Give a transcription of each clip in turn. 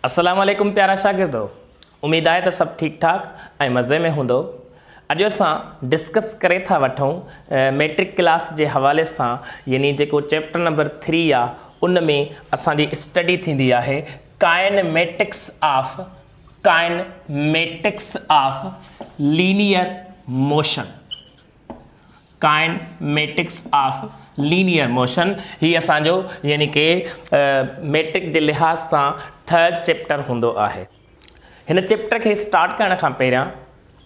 السلام عليڪم پيارا شاگردو اميد آهي ته سڀ ٺيڪ ٺاڪ ۽ مزي ۾ هوندو اڄ اسان ڊسڪس ڪري ٿا وٺون ميٽرڪ ڪلاس جي حوالي سان يعني جيڪو چيپٽر نمبر 3 آ ان ۾ اسان جي اسٽڊي ٿيندي آهي kinematics of kinematics of linear motion kinematics of linear motion هي اسان جو يعني ڪي ميٽرڪ جي لحاظ سان ٿرڊ چيپٽر هوندو آهي. هن چيپٽر کي اسٽارٽ ڪرڻ کان پهريان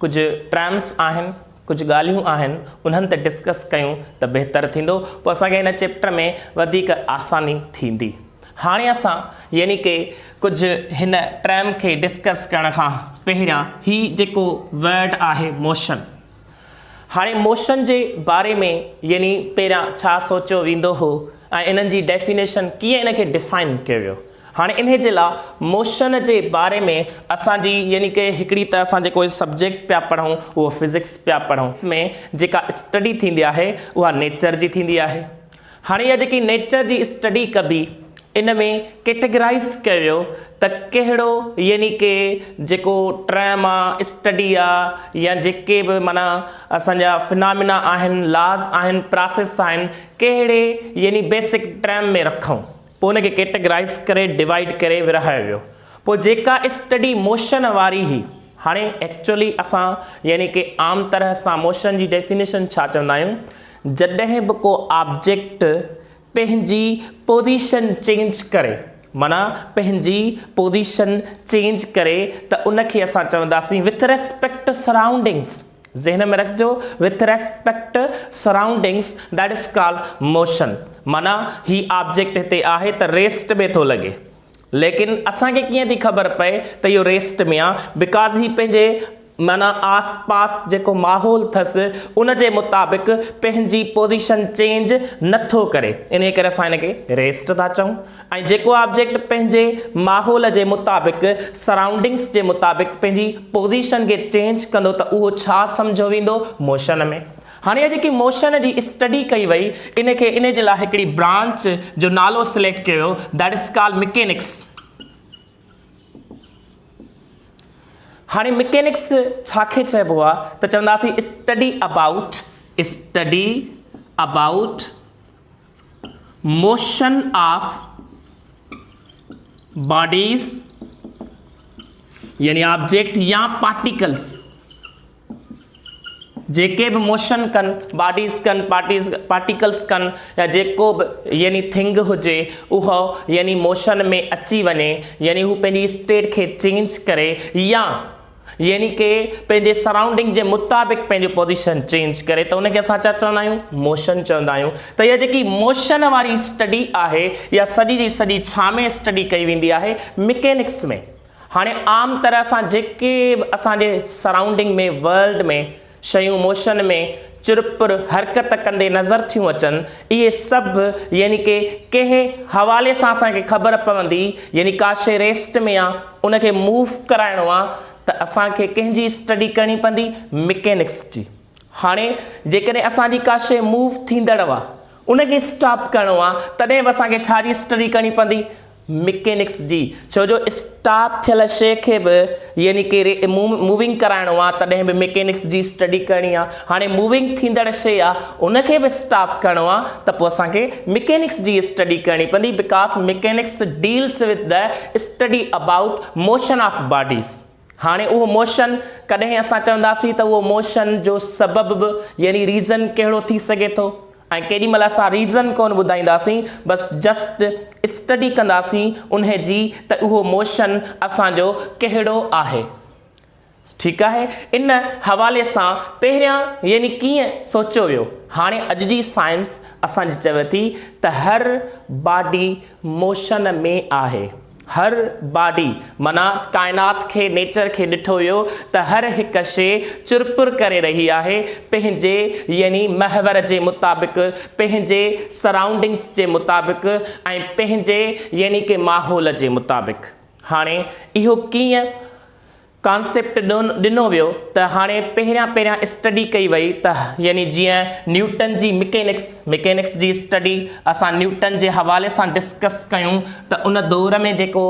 ڪجهه ٽرمس آهن ڪجهه ڳالهيون آهن انهن تي ڊسڪس ڪيون ته بهتر ٿيندو پوء اسان کي هن چيپٽر ۾ وڌيڪ آساني ٿيندي. هاڻي اسان يعني ڪي ڪجهه هن ٽرم کي ڊسڪس ڪرڻ کان پهريان هي جيڪو ورڊ آهي موشن هاڻي موشن جي باري ۾ يعني پهريان ڇا سوچيو ويندو هو ۽ انهن جي ڊيفينيشن ڪيئن ان کي ڊفائن ڪيو ويو. هاڻي انهي جي لا موشن جي باري ۾ اسان جي يعني ڪي هڪڙي ته اسان جيڪو سبجيڪٽ پيا پڙهون اهو فزڪس پيا پڙهون ۾ جيڪا اسٽڊي ٿيندي آهي اها نيچر جي ٿيندي آهي. هاڻي اها جيڪي نيچر جي اسٽڊي ڪبي ان ۾ ڪيٽيگرائيز ڪيو ويو ته ڪهڙو يعني ڪي جيڪو ٽرم آ اسٽڊي آ يا جيڪي به معنيٰ اسان جا فنامنا آهن لاز آهن پراسيس آهن ڪهڙي يعني بيسڪ ٽرم ۾ رکون پوء ان کي ڪيٽيگرائيز ڪري ڊوائيڊ ڪري ورهايو ويو پوء جيڪا اسٽڊي موشن واري هئي هاڻي ايڪچولي اسان يعني ڪي عام طرح سان موشن جي ڊيفينيشن ڇا چوندا آهيون جڏهن به ڪو آبجيڪٽ پنهنجي پوزيشن چينج ڪري معنيٰ پنهنجي پوزيشن چينج ڪري ته ان کي اسان چونداسين وٿ ريسپيڪٽ ٽو سرائونڊنگس ذهن ۾ رکجو with respect to surroundings that is called motion معنيٰ هي آبجيڪٽ هتي آهي ته ريسٽ ۾ ٿو لڳي ليڪن اسان کي ڪيئن ٿي خبر پئي ته اهو ريسٽ ۾ آ because هي پنهنجي معنيٰ آس پاس جيڪو ماحول ٿس ان جي مطابق پنهنجي پوزيشن چينج نه ٿو ڪري انهي ڪري اسان ان کي ريسٽ ٿا چئون ۽ جيڪو آبجيڪٽ پنهنجي ماحول جي مطابق سرائونڊنگس جي مطابق پنهنجي پوزيشن کي چينج ڪندو ته اهو ڇا سمجهيو ويندو موشن ۾ هاڻي اها جيڪي موشن جي اسٽڊي ڪئي وئي ان کي ان جي لاء هڪڙي برانچ جو نالو سليڪٽ ڪيو ويو that is called mechanics. هاڻي مڪينڪس ڇا کي چئبو آهي ته چونداسين study about study about motion of bodies يعني آبجيڪٽ يا پارٽيڪلس جيڪي به موشن ڪن، باڊيز ڪن، پارٽيز پارٽيڪلز ڪن يا جيڪو به يعني ٿنگ هجي اهو يعني موشن ۾ اچي وڃي يعني هو پنهنجي اسٽيٽ کي چينج ڪري يا يعني ڪي پنهنجي سرائونڊنگ جي مطابق پنهنجي پوزيشن چينج ڪري ته ان کي اسان ڇا چوندا آهيون موشن چوندا آهيون ته اها جيڪي موشن واري اسٽڊي آهي اها سڄي جي سڄي ڇا ۾ اسٽڊي ڪئي ويندي آهي مڪينڪس ۾ هاڻي عام طرح سان جيڪي به اسان جي سرائونڊنگ ۾ ورلڊ ۾ شيون موشن ۾ چرپر حرڪت ڪندي نظر ٿيون اچن اهي سڀ يعني ڪي ڪنهن حوالي سان اسان کي خبر پوندي يعني ڪا شي ريسٽ ۾ آ ان کي موو ڪرائڻو آ ته اسان کي ڪنهن جي اسٽڊي ڪرڻي پوندي مڪينڪس جي هاڻي جيڪڏهن اسان جي ڪا شي موو ٿيندڙ آ ان کي اسٽاپ ڪرڻو آ تڏهن به اسان کي ڇا جي اسٽڊي ڪرڻي پوندي مڪينڪس جي ڇو جو اسٽاپ ٿيل شي کي به يعني ڪي موونگ ڪرائڻو آ تڏهن به مڪينڪس جي اسٽڊي ڪرڻي آ هاڻي موونگ ٿيندڙ شي آ ان کي به اسٽاپ ڪرڻو آ ته پوء اسان کي مڪينڪس جي اسٽڊي ڪرڻي پوندي because mechanics deals with the study about motion of bodies هاڻي اهو موشن ڪڏهن اسان چونداسين ته اهو موشن جو سبب به يعني ريزن ڪهڙو ٿي سگهي ٿو ۽ ڪيڏي مهل اسان ريزن ڪونه ٻڌائينداسين بس جسٽ اسٽڊي ڪنداسين انهي جي ته اهو موشن اسان جو ڪهڙو آهي ٺيڪ آهي ان حوالي سان پهريان يعني ڪيئن سوچيو ويو هاڻي اڄ جي سائنس اسان جي چوي ٿي ته هر باڊي موشن ۾ آهي هر باڊي معنيٰ ڪائنات کي نيچر کي ڏٺو ويو ته هر هڪ شيء چرپر ڪري رهي آهي پنهنجي يعني محور جي مطابق پنهنجي سرائونڊنگس جي مطابق ۽ پنهنجي يعني ڪي ماحول جي مطابق. هاڻي اهو ڪيئن؟ ڪانسيپٽ ڏنو ويو ته هاڻي پهريان پهريان اسٽڊي ڪئي وئي ته يعني جيئن نيوٽن جي مڪينڪس مڪينڪس جي اسٽڊي اسان نيوٽن جي حوالي سان ڊسڪس ڪيون ته ان دور ۾ جيڪو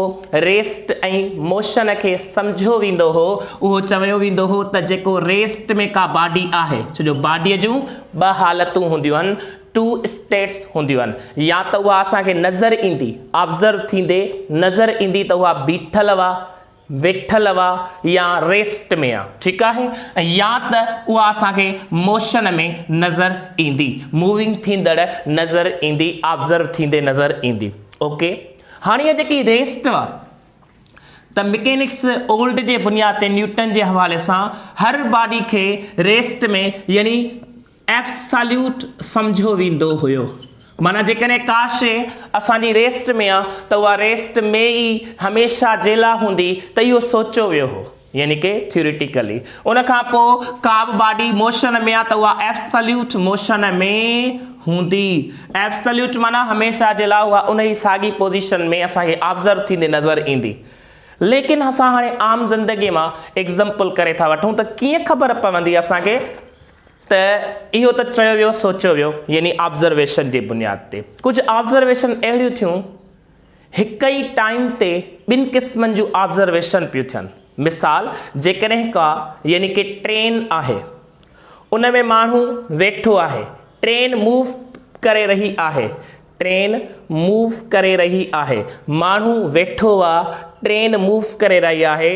ريسٽ ۽ موشن کي سمجهيو ويندو هو اهو چيو ويندو هو ته جيڪو ريسٽ ۾ ڪا باڊي آهي ڇو جو باڊي جون ٻه حالتون هونديون آهن ٽو اسٽيٽس هونديون آهن يا ته اها اسان کي نظر ايندي آبزرو ٿيندي نظر ايندي ته اها بيٺل هئا ويٺل هئا يا ريسٽ ۾ آ ٺيڪ آهي ۽ يا ته اها اسان کي موشن ۾ نظر ايندي موونگ ٿيندڙ نظر ايندي آبزرو ٿيندي نظر ايندي اوڪي هاڻي اها جيڪي ريسٽ آ ته مڪينڪس اولڊ جي بنياد تي نيوٽن جي حوالي سان هر باڊي کي ريسٽ ۾ يعني ايبساليوٽ سمجهيو ويندو هيو. معنيٰ جيڪڏهن ڪا شيء اسان جي ريسٽ ۾ آ ته اها ريسٽ ۾ ئي هميشه جي لاء هوندي ته اهو سوچيو ويو هو يعني ڪي ٿيوريٽيڪلي. ان کان پوء ڪا به باڊي موشن ۾ آ ته اها ايبساليوٽ موشن ۾ هوندي. ايبساليوٽ معنيٰ هميشه جي لاء اها ان ئي ساڳي پوزيشن ۾ اسان کي آبزرو ٿيندي نظر ايندي. ليڪن اسان هاڻي عام زندگي مان ايگزمپل ڪري ٿا وٺون ته ڪيئن خبر پوندي اسان کي ته اهو ته چيو ويو سوچيو ويو يعني آبزرويشن جي بنياد تي ڪجهه آبزرويشن اهڙيون ٿيون هڪ ئي ٽائيم تي ٻن قسمن جون آبزرويشن پيون ٿين مثال جيڪڏهن ڪا يعني ڪي ٽرين آهي ان ۾ ماڻهو ويٺو آهي ٽرين موو ڪري رهي آهي ٽرين موو ڪري رهي آهي ماڻهو ويٺو آ ٽرين موو ڪري رهي آهي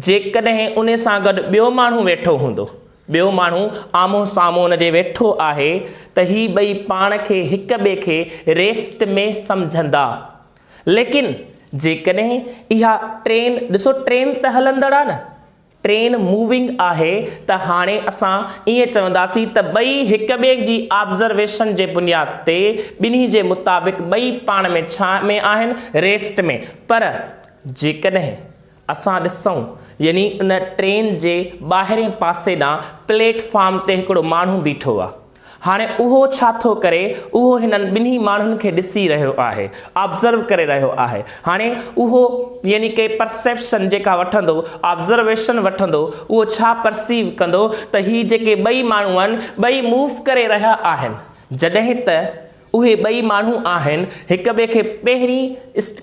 جيڪڏهن ان سان گڏ ٻيو ماڻهو ويٺو هوندو ٻيو ماڻهو آمهون سامهون ان جي ويٺو آهي ته هي ٻئي پاڻ کي هڪ ٻئي کي ريسٽ ۾ سمجهندا. ليڪن جيڪڏهن اها ٽرين، ڏسو ٽرين ته هلندڙ آهي نه، ٽرين موونگ آهي ته هاڻي اسان ائين چونداسين ته ٻئي هڪ ٻئي جي آبزرويشن جي بنياد تي ٻنهي جي مطابق ٻئي پاڻ ۾ ڇا ۾ آهن ريسٽ ۾، پر جيڪڏهن اسان ڏسون يعني ان ٽرين جي ٻاهرين پاسي ڏانهن پليٽ فارم تي هڪڙو ماڻهو بيٺو آ. هاڻي اهو ڇا ٿو ڪري، اهو هنن ٻنهي ماڻهن کي ڏسي رهيو آهي، آبزرو ڪري رهيو آهي. هاڻي اهو يعني ڪي پرسيپشن جيڪا وٺندو، آبزرويشن وٺندو، اهو ڇا پرسيو ڪندو ته هي جيڪي ٻئي ماڻهو آهن، ٻئي موو ڪري رهيا آهن. جڏهن ته اهي ٻئي ماڻهو آهن، هڪ ٻئي کي پهرين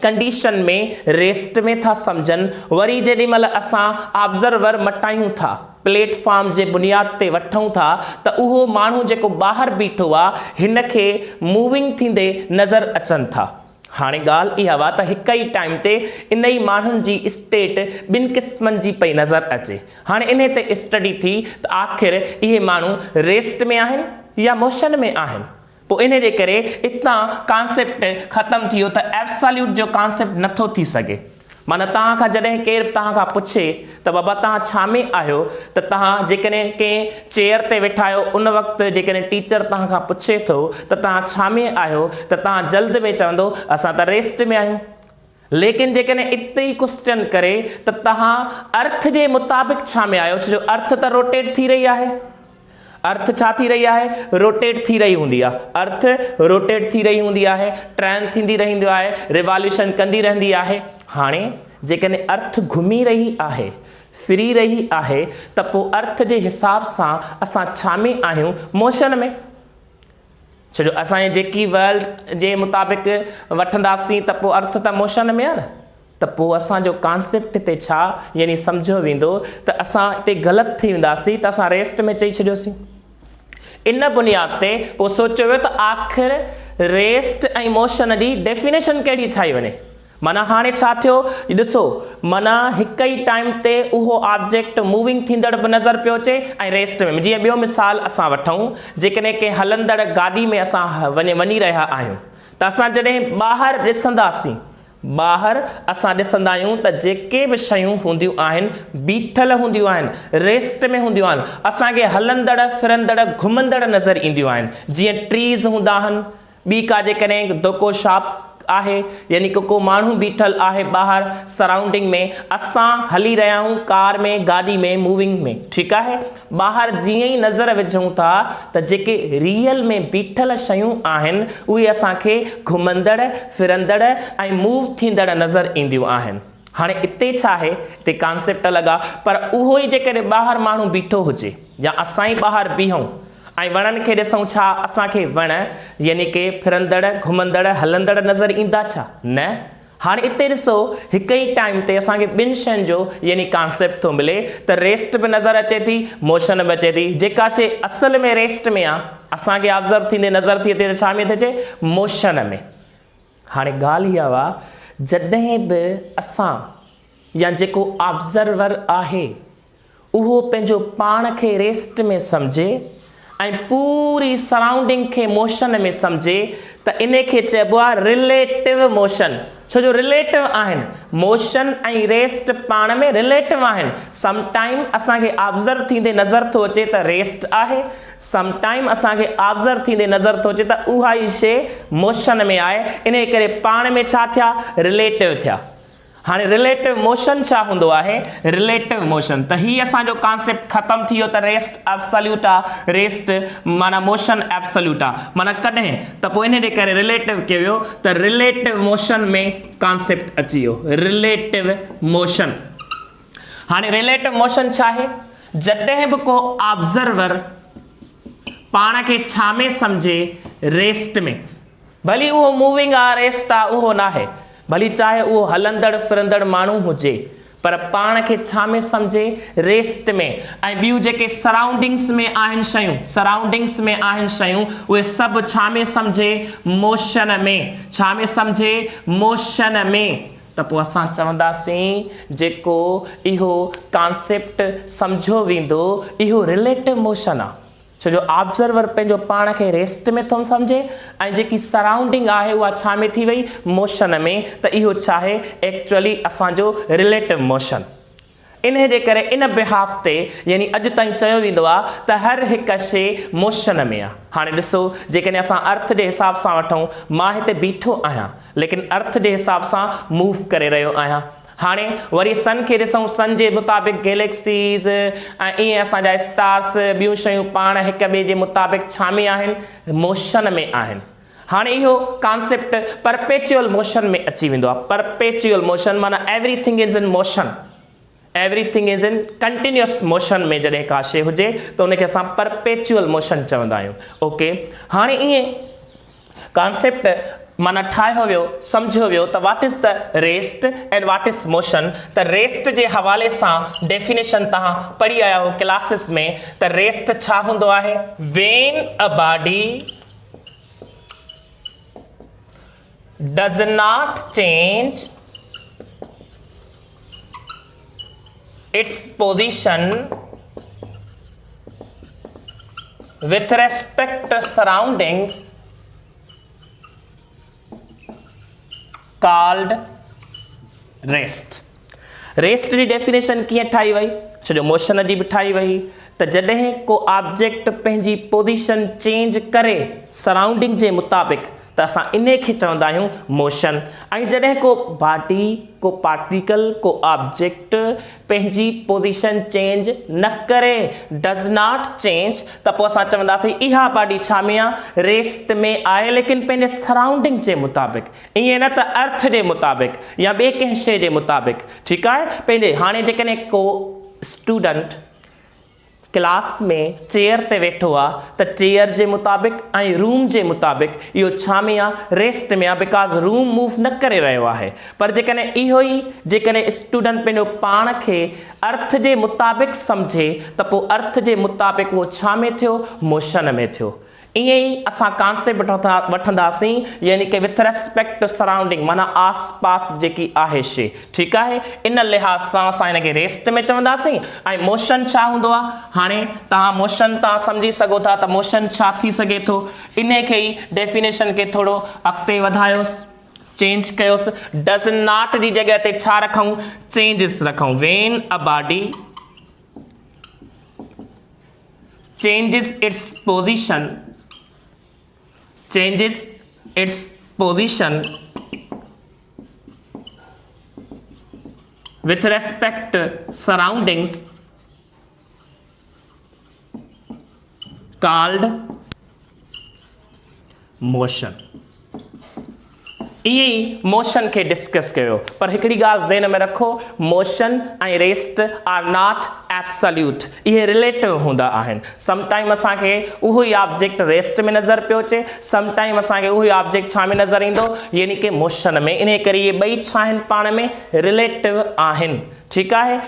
ڪنڊيشن ۾ ريسٽ ۾ ٿا سمجهن، وري جيڏي مهل اسان آبزرور مٽايون ٿا، پليٽ فارم جي بنياد تي وٺون ٿا ته اهو ماڻهو جيڪو ٻاهر بيٺو آ، هن کي موونگ ٿيندي نظر اچن ٿا. هاڻي ڳالهه اها آ ته هڪ ئي ٽائيم تي انهي ماڻهن جي اسٽيٽ ٻن قسمن جي پئي نظر اچي. هاڻي انهي تي اسٽڊي ٿي ته آخر اهي ماڻهو ريسٽ ۾ آهن يا موشن ۾ آهن؟ پوء انهي جي ڪري اتان ڪانسيپٽ ختم ٿي ويو ته ايبساليوٽ جو ڪانسيپٽ نٿو ٿي سگهي. معنيٰ توهان کان جڏهن ڪير به توهان کان پڇي ته بابا توهان ڇا ۾ آهيو ته توهان جيڪڏهن ڪنهن چيئر تي ويٺا آهيو ان وقت جيڪڏهن ٽيچر توهان کان پڇي ٿو ته توهان ڇا ۾ آهيو ته توهان جلد ۾ چوندو اسان ته ريسٽ ۾ آهيون. ليڪن جيڪڏهن اتي ئي ڪوسچن ڪري ته توهان ارٿ جي مطابق ڇا ۾ آهيو ڇو جو ارٿ ته روٽيٽ ٿي رهي آهي. ارٿ ڇا ٿي رهي آهي؟ روٽيٽ ٿي رهي هوندي آهي. ارٿ روٽيٽ ٿي رهي هوندي آهي، ٽرن ٿيندي رهندو آهي، ريواليوشن ڪندي رهندي آهي. هاڻي جيڪڏهن ارٿ گهمي رهي آهي، ڦري رهي آهي ته پوء ارٿ جي حساب سان اسان ڇا ۾ آهيون؟ موشن ۾. ڇو جو اسان جي جيڪي ورلڊ جي مطابق وٺنداسين ته پوء ارٿ ته موشن ۾ آهي نه. ته پوء اسان جو ڪانسيپٽ هتي ڇا يعني سمجهيو ويندو ته اسان هتي غلط ٿي وينداسين ته اسان ريسٽ ۾ چئي ڇڏيوسين. ان بنياد تي پوء سوچيو ويو ته آخر ريسٽ ۽ موشن جي ڊيفينيشن ڪهڙي ٺاهي وڃي. معنيٰ هاڻي ڇا ٿيو ڏسو معنيٰ هڪ ئي ٽائيم تي اهو آبجيڪٽ موونگ ٿيندڙ به نظر پيو اچي ۽ ريسٽ ۾ جيئن ٻيو مثال اسان وٺون جيڪڏهن ڪنهن هلندڙ گاڏي ۾ اسان وڃي رهيا آهيون ته اسان جڏهن ٻاهر ڏسنداسين ٻاهر اسان ڏسندا آهيون ته جيڪي به شيون هونديون آهن بيٺل هونديون آهن، ريسٽ ۾ هونديون آهن، اسان کي هلندڙ ڦرندڙ گهمندڙ نظر اينديون آهن، جيئن ٽريز هوندا آهن، ٻي ڪا جيڪڏهن دڪو شاپ آهي يعني ڪو ڪو ماڻهو بيٺل آهي ٻاهر سرائونڊنگ ۾ اسان هلي رهيا آهيون ڪار ۾ گاڏي ۾ موونگ ۾ ٺيڪ آهي ٻاهر جيئن ئي نظر وجهون ٿا ته جيڪي ريئل ۾ بيٺل شيون آهن اهي اسان کي گهمندڙ، ڦرندڙ ۽ موو ٿيندڙ نظر اينديون آهن. هاڻي اتي ڇا آهي؟ اتي ڪانسيپٽ الڳ آ پر اهو ئي جيڪڏهن ٻاهر ماڻهو بيٺو هجي يا اسان ئي ٻاهر بيهون ۽ وڻن کي ڏسون ڇا اسان کي وڻ يعني ڪي ڦرندڙ، گهمندڙ، هلندڙ نظر ايندا ڇا؟ نه. هاڻي اتي ڏسو هڪ ئي ٽائيم تي اسان کي ٻن شين جو يعني ڪانسيپٽ ٿو ملي ته ريسٽ به نظر اچي ٿي موشن به اچي ٿي جيڪا شي اصل ۾ ريسٽ ۾ آ اسان کي آبزرو ٿيندي نظر ٿي اچي ته ڇا ۾ ٿي اچي موشن ۾. هاڻي ڳالهه اها آ جڏهن به اسان يا جيڪو آبزرور آهي اهو پنهنجو پاڻ کي ريسٽ ۾ سمجهي ۽ پوري سرائونڊنگ کي موشن ۾ سمجهي ته انهي کي چئبو آهي رليٽو موشن ڇو جو رليٽو آهن موشن ۽ ريسٽ پاڻ ۾ رليٽو آهن سم ٽائيم اسان کي آبزرو ٿيندي نظر ٿو اچي ته ريسٽ آهي سم ٽائيم اسان کي آبزرو ٿيندي نظر ٿو اچي ته اها ئي شي موشن ۾ آهي انهي ڪري پاڻ ۾ ڇا ٿيا رليٽو ٿيا. هاڻي رليٽو موشن ڇا هوندو آهي؟ رليٽو موشن ته هي اسان جو ڪانسيپٽ ختم ٿي ويو ته ريسٽ ابسليوٽ آ ريسٽ معنيٰ موشن ابسليوٽ آ معنيٰ ڪڏهن ته پوء انهي جي ڪري رليٽو ڪيو ويو ته رليٽو موشن ۾ ڪانسيپٽ اچي ويو رليٽو موشن هاڻي رليٽو موشن ڇا آهي؟ جڏهن به ڪو آبزرور پاڻ کي ڇا ۾ سمجهي ريسٽ ۾ ڀلي اهو موونگ آ ريسٽ آ اهو ناهي ڀلي چاهي اهو هلندڙ ڦرندڙ ماڻهو هجي پر پاڻ کي ڇا ۾ سمجهي ريسٽ ۾ ۽ ٻيون جيڪي سرائونڊنگس ۾ آهن شيون سرائونڊنگس ۾ آهن شيون اهي سڀ ڇا ۾ سمجهي موشن ۾ ڇا ۾ سمجهي موشن ۾ ته پوء اسان چونداسين جيڪو اهو ڪانسيپٽ سمجهيو ويندو اهو رليٽو موشن آ ڇو جو آبزرور پنهنجو پاڻ کي ريسٽ ۾ ٿو سمجهي ۽ جيڪي سرائونڊنگ آهي اها ڇا ۾ ٿي وئي موشن ۾ ته اهو ڇا آهي ايڪچوئلي اسان جو رليٽو موشن انهي جي ڪري ان بيهاف تي يعني اڄ تائين چيو ويندو آهي ته هر هڪ شي موشن ۾ آهي هاڻي ڏسو جيڪڏهن اسان ارٿ جي حساب سان وٺون مان هتي بيٺو آهيان ليڪن ارٿ جي حساب سان موو ڪري رهيو آهيان هاڻي وري سن کي ڏسون، سن جي مطابق گيليڪسيز ۽ ائين اسان جا اسٽارس ٻيون شيون پاڻ هڪ ٻئي جي مطابق ڇا ۾ آهن؟ موشن ۾ آهن. هاڻي اهو ڪانسيپٽ پرپيچوئل موشن ۾ اچي ويندو آهي. پرپيچوئل موشن معنيٰ everything is in motion. Everything is in continuous motion ۾ جڏهن ڪا شيء هجي ته ان کي اسان پرپيچوئل موشن چوندا آهيون. اوڪي هاڻي ائين ڪانسيپٽ معنيٰ ٺاهيو ويو، سمجهيو ويو ته what is the rest and what is motion ته ريسٽ جي حوالي سان ڊيفينيشن توهان پڙهي آيا آهيو ڪلاسز ۾ ته ريسٽ ڇا هوندو آهي؟ When a body does not change its position with respect to surroundings called rest. Rest جي ڊيفينيشن ڪيئن ٺاهي وئي؟ ڇو جو موشن جي به ٺاهي وئي ته جڏهن ڪو آبجيڪٽ پنهنجي پوزيشن چينج ڪري سرائونڊنگ جي مطابق ته اسان انهي کي چوندا آهيون موشن ۽ جڏهن ڪو باڊي، ڪو پارٽيڪل، ڪو آبجيڪٽ پنهنجي پوزيشن چينج نه ڪري، Does not change، ته پوء اسان چونداسين اها باڊي ڇا ۾ آ؟ ريسٽ ۾ آهي ليڪن پنهنجي سرائونڊنگ جي مطابق ائين نه ته ارٿ جي مطابق يا ٻي ڪنهن شيء جي مطابق ٺيڪ آهي پنهنجي هاڻي جيڪڏهن ڪو اسٽوڊنٽ ڪلاس ۾ چيئر تي ويٺو آ ته چيئر جي مطابق ۽ روم جي مطابق اهو ڇا ۾ آ ريسٽ ۾ آ because room move نه ڪري رهيو آهي پر جيڪڏهن اهو ئي جيڪڏهن اسٽوڊنٽ پنهنجو پاڻ کي ارٿ جي مطابق سمجهي ته پوء ارٿ جي مطابق اهو ڇا ۾ ٿيو موشن ۾ ٿيو ائين ئي اسان ڪانسيپٽ وٺنداسين يعني ڪه وٿ ريسپيڪٽ ٽو سرائونڊنگ معنيٰ آس پاس جيڪي آهي شي ٺيڪ آهي ان لحاظ سان اسان ان کي ريسٽ ۾ چونداسين ۽ موشن ڇا هوندو آهي هاڻي توهان موشن توهان سمجهي سگهو ٿا ته موشن ڇا ٿي سگهي ٿو انهي کي ئي ڊيفينيشن کي ٿورو اڳتي وڌايوس چينج ڪيوس ڊز not جي جڳهه تي ڇا رکون چينجز رکون when a body changes its position changes its position with respect to surroundings called motion. ائين ئي موشن کي ڊسڪس ڪيو پر هڪڙي ڳالهه ذهن ۾ رکو motion ۽ rest are not absolute اهي رليٽو هوندا آهن سم ٽائيم اسان کي اهو ئي آبجيڪٽ ريسٽ ۾ نظر پيو اچي سم ٽائيم اسان کي اهو ئي آبجيڪٽ ڇا ۾ نظر ايندو يعني ڪي موشن ۾ انهي ڪري اهي ٻئي ڇا آهن پاڻ ۾ رليٽو آهن ٺيڪ آهي.